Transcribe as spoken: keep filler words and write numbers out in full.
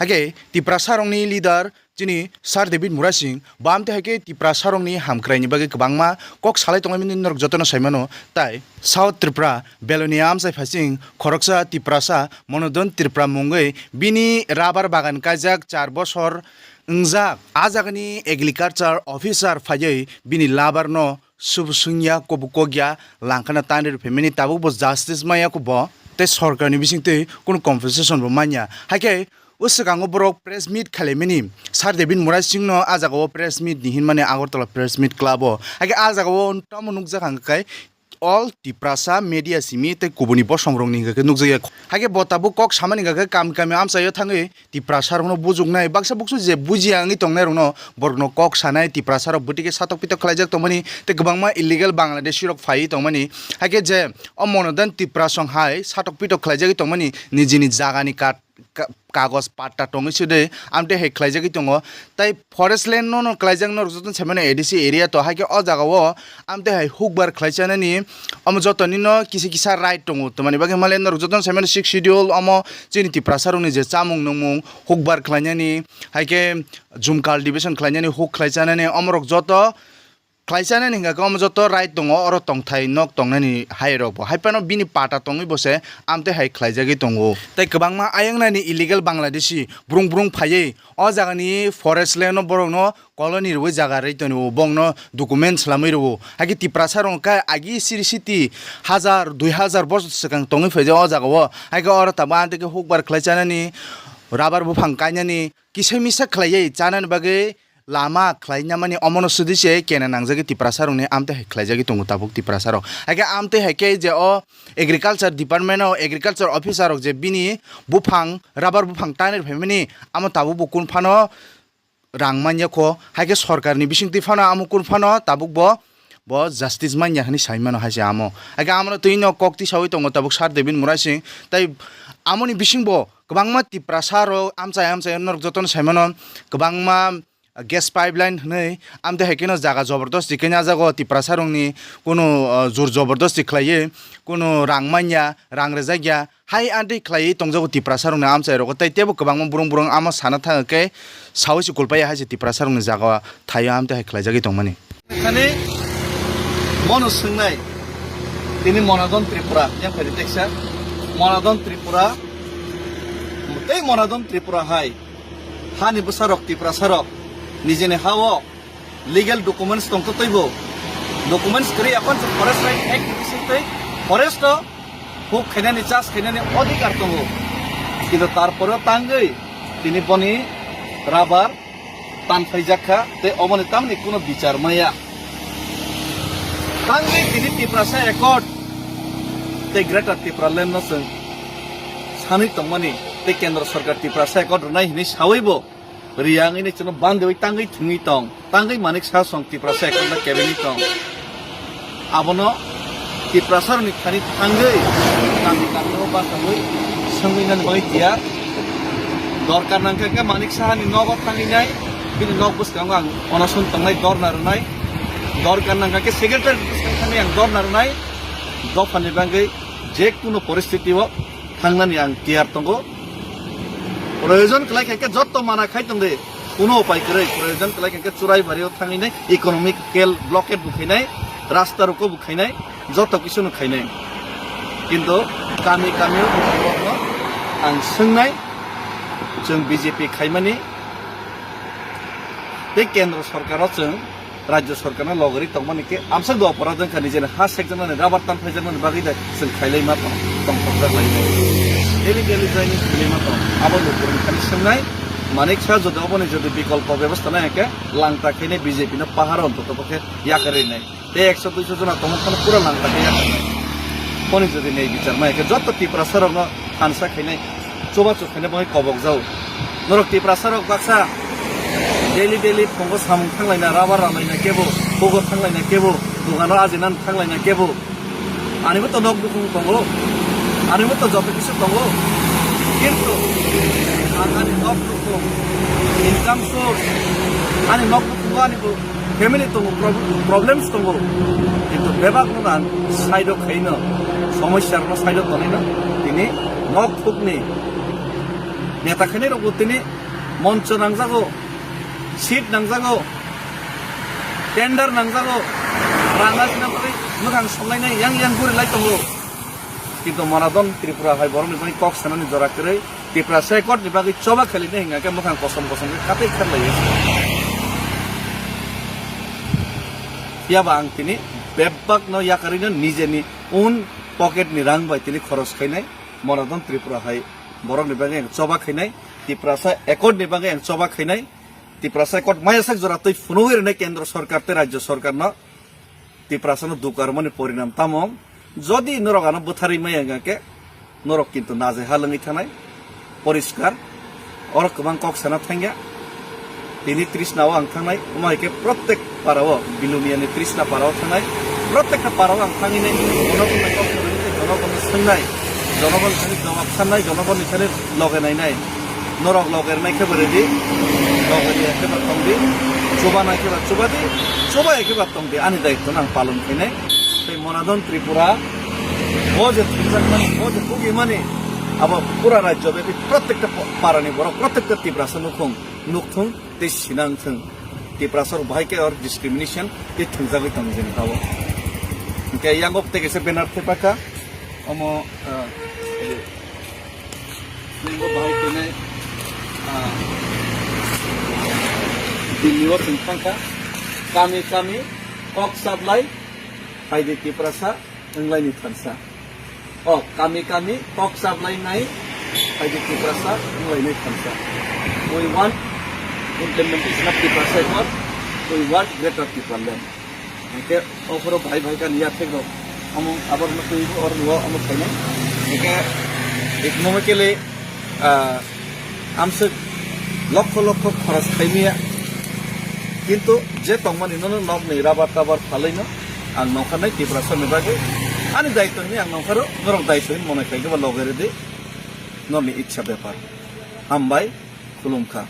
Hakhe Tiprasarokni leader chini Sir David Murasing bo amtwi hai khe Tiprasarokni hamkraini bagwi kwbangma kok salai tonglaimani norok jotono saimano. Tai South Tripura Belonia amchai phaising khoroksa Tiprasa Monodon Tripura mungwi bini rabar bagan kaijak char bosor wngjak. A jagani agriculture officer phaiwi bini labarno subu sungya, kobu kokya, langkhana tanri rw phaimani, tabuk bo justice manya kho bo, tei sorkarni bisingtwi kunu compensation bo manya. Hakhe o swkango borok press meet khalaimani, Sir David Murasingno a jagao press meet ni hinmani Agartala Press Meet Club o. Hakhe a jagao tamo nukjak ang khe all Tiprasa media simi tei kubuni bosongrokni hwnkhe nukjakya. Hakhe bo tabuk kok samani hwnkhe kami kami amchaio thangwi Tiprasarokno bujuknai, baksa buksu je bujiya wngwi tongnairokno borokno kok sanai, Tiprasarok bwtwi khe satok pitok khlaijak tongmani tei kwbangma illegal Bangladeshirok phaiwi tongmani. Hakhe je o Monodan Tiprasong hai satok pitok khlaijagwi tongmani nijini jagani ka-, ka-, kagoj patta tongwi sudwi amtwi hai khlaijagwi tongo. Tai forest land no, no khlaijak norok jotono saimano A D C area to, hakhe o jagao amtwi hai hukbar khlai chanani, omo jotonino kisa kisa right tongo. Tamani bagwi hwnmale norok jotono saimano Sixth Schedule, omo chini Tiprasarokni je chamung nungmung hukbar khlainani, hakhe jum cultivation khlainani, huk khlai chanani, omorok joto khlai chanani hwnkha khe omo joto right tongo, oro tongthai nok tongnani hai rok bo. Hai phano bini pata tongwi bo se amtwi hai khlaijagwi tongo. Tai kwbangma ayang nani illegal Bangladeshi brung brung phaiwi o jagani forest land no borokno colony rwui jaga rwi tongo, bongno document swlamwi rwo. Hakhe Tiprasa rok khe agi siri siti hajar, dui hajar bosor swkang tongwi phaijak o jagao. Hakhe oro tabuk amtwi khe hukbar khlai chanani, rabar buphang kainani, kisa misa khlaiwi chanani bagwi lama khlaina mani omono sudi se kena nangjagwi Tiprasa rokni amtwi hai khlaijagwi tongo tabuk Tiprasa rok. Hakhe amtwi hai khe je o agriculture department o agriculture officer rok je bini buphang, rabar buphang tanwi phaimani amo tabuk bo kun phano rang manya kho, hai khe sorkarni bisingtwi phano amo kun phano tabuk bo, bo justice manya hwnwi sai mano hai se amo. Hai khe amono twi no kok tisaui tongo tabuk Sir David Murasing. Tai amoni bising bo kwbangma Tiprasa rok amchai amchai norok jotono sai mano, kwbangma gas pipeline hwnwi amtwi hai kheno jaga jobordosti khe nyajago Tiprasa rokni kunu, uh, jur jobordosti khlaiwi kunu rang manya, rang rwjakya. Hai amtwi khlaiwi tongjago Tiprasa rokni amchai rogo, tei teibo kwbangma burung burung amo sana thang khe saui se kulpaiya hai se Tiprasa rokni jaga o thaio amtwi hai khlaijagwi tongmani. Thani bono swngnai, tini Monadon Tripura, yang phai teksa Monadon Tripura, tei Monadon Tripura hai hani bwsarok Tiprasa rok nijini ha o legal documents tongtwtwi bo. Documents kwrwi, এখন se Forest Right Act ni bisingtwi forest o huk khainani, chas khainani odhikar tongo. Kintu tarpore tangwi tini boni rubber tanphaijak kha, tei oboni tamni kuno bichar maya. Tangwi tini Tiprasa Accord tei Greater Tipraland no chwng sanwi tongmani tei Kendra Sarkar Tiprasa Accord rwnai hinwi sawi bo Riyangwi ni chwngno bandewi tangwi thwngwi tong, tangwi manik sa song Tiprasa ekhono kebengwi tong. Abono Tiprasa rokni thani thangwi kami kami o basawi swngwi nani bagwi tiyar. Dorkar nangkha khe manik sahani nogo thangwi nai, bini nok bwskango ang onason tongnai, dorna rwnai. Dorkar nangkha khe secretary bwskang thangwi ang dorna rwnai. Dophani bagwi je kuno poristiti o thangnani ang tiyar tongo. Proyojon kwlai khaikhe jotto mana khai tongdi, kuno upai kwrwi. Proyojon kwlai khaikhe Churaibari o thangwi nai, economical blockade bo khainai, rasta roko bo khainai, jotto kisu no khainai. Kintu kami kami o ang swngnai, chwng B J P khaimani tei Kendra Sarkar o chwng Rajya Sarkar no logori tongmani khe amsok do oporadh wngkha, nijeni ha sekjaknani, rubber tanphaijaknani bagwi da chwng khailai ma tong, tongthokjak lai nai. Daily daily joining khailai ma tong. Abo lukurokni thani swngnai, manik sa jodi oboni jodi bikolpo bebostha nai hwnkhe langta khainai B J P no pahar ontoto bo khe yakarwi nai. Tei ekso duiso jona tongmung phano pura langta khe yakarwi nai. Boni jodi nei bichar ma hwnkhe joto Tiprasa rokno thansa khainai, chubachu khainai bagwi kobok jago. Norok Tiprasa rok baksa daily daily phungo samung thanglaina, rubber ralaina kebo, hugo thanglaina kebo, dogano ajinani thanglaina kebo. Anibo to nok bukhung tongo, anibo to joto kisu tongo. Kintu ang ani nok bukhung, income source, ani nok bukhungo ani bo family tongo, prob-, problems tongo. Kintu bebak no ang side o khaino, somosya rokno side o tonino, tini nok thukni Neta khainai rok bo tini moncho nangjago, seat nangjago, tender nangjago, rang asina bagwi mwkhang songlainai yang yang guri lai tongo. Kintu Monadon Tripura hai borokni bagwi kok sanani jora kwrwi, Tiprasa Accord ni bagwi choba khailini hingkha khe mwkhang kosom kosom khe katai kharlaiwi. Phiya ba ang tini bebak no yakarwi no nijeni own pocket ni rang bai tini khoros khainai, Monadon Tripura hai borokni bagwi ang choba khainai, Tiprasa Accord ni bagwi ang choba khainai, Tiprasa Accord maya sak jora twi phunugwi rwnai Kendra Sarkar tei Rajya Sarkar no. Tiprasa no dukarmani porinam tamo? Jodi norok ano bwtharwi maya hingkha khe, norok kintu naje ha lwngwi thanai, poriskar. Oro kwbang kok sana thangya. Tini Trishna o ang thangnai, omo hai khe protek para o, Biluniya ni Trishna para o thangnai, protekta para o ang thangwi nai, jonogon ni kok sanai, jonogon ni thani jawab sanai, jonogon ni thani loge nainai. Norok loge rwnai khe bo redi, loge rwya khe bo tongdi, chubanai khe bo chubadi, chubaya khe bo tongdi, ani daitw no ang palon khainai. Tei Monadon Tripura, bo je thwijakmani, bo je bugimani, abo pura rajyo bepi protekta parani borok, protekta Tiprasa nukhung, nukthung tei sinang thung. Tiprasa rok bahai khe or discrimination tei thwngjagwi tongo jeni tabuk. Hingkhe yango tei kaisa banner thepakha, omo, ah, Swingo bahai khenai, ah, Delhi o chwng thangkha. Kami kami kok sablai, phaidi Tiprasa wnglaini thansa. O kami kami kok sablai nai, phaidi Tiprasa wnglainai thansa. We want implementation of Tiprasa Accord. We want Greater Tipraland. Hingke ophoro bhai bhai kani yathek rok omo abor no twi bo or nuo omo khainai. Hingke economically, ah, amswk lokho lokho khoros khaimaya. Kintu je tongmani nono nokni rabar tabar phalwi no ang nongkha nai Tiprasa ni bagwi. Ani daitw hwnwi ang nongkha rw, norok daitw hwnwi mone khlai khe ba loge rwdi. Norokni ichha bepar. Hambai, khulumkha.